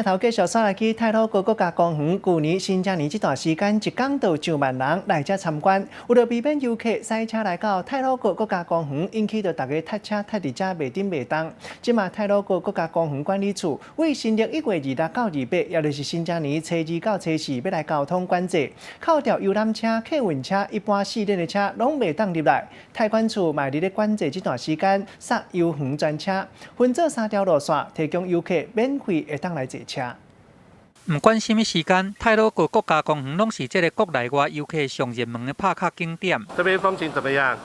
頭繼續煞來去太魯閣國家公園，舊年新正年這段時間，一工就上萬人來遮參觀。為著避免遊客駛車來到太魯閣國家公園，引起著大家塞車塞佇遮袂振袂動。這馬太魯閣國家公園管理處為新曆1月26到28，也就是新正年初二到初四，欲來交通管制，扣掉遊覽車、客運車、一般四輪的車攏袂當入來。太管處嘛佇咧管制這段時間，煞遊園專車，分做三條路線，提供遊客免費會當來坐車。毋管啥物時間，太魯閣國家公園攏是這个國內外遊客上熱門的拍卡景點。這邊風景怎麼樣？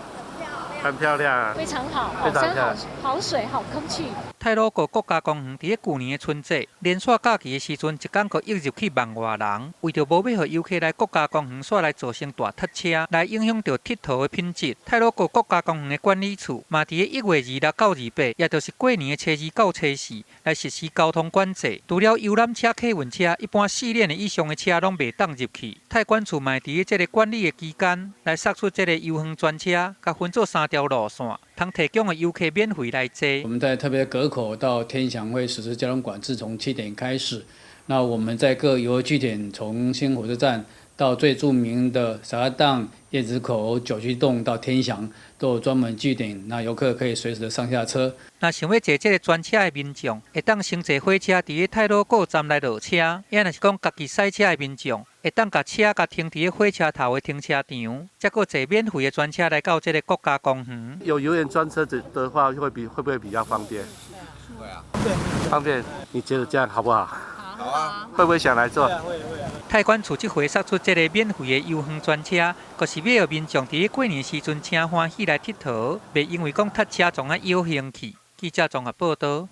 很漂亮，非常好，好山好好水好空氣。太魯閣國家公園佇咧舊年的春節連續假期的時陣，一工閣湧入去萬外人。為著無欲予遊客來國家公園，煞來造成大塞車，來影響著𨑨迌的品質。太魯閣國家公園的管理處嘛，佇咧1月26到28，也就是過年的初二到初四，來實施交通管制。除了遊覽車、客運車，一般四輪的以上的車攏袂當入去。太管處嘛佇咧這个管理的期間，來釋出這个遊園專車，共分做三條路線，通提供予遊客免費來坐。我們在特別閣口到天祥會實施交通管制，從7點開始。那我們在各遊客據點，從新火車站到最著名的沙家檔、燕子口、九曲洞到天祥，都有專門據點，那遊客可以隨時的上下車。若想欲坐這个專車的民眾，會當先坐火車佇咧太魯閣站來落車；抑若是講家己駛車的民眾，會當共車共停佇咧火車頭的停車場，才閣坐免費的專車來到這个國家公園。有遊園專車子的話，會不會比較方便？會啊，方便。你覺得這樣好不好？好啊。會不會想來坐？會會啊。太管處這回釋出這个免費的遊園專車，就是欲予民眾佇咧過年時陣請歡喜來𨑨迌，袂因為講塞車創啊擾興去。記者綜合報導。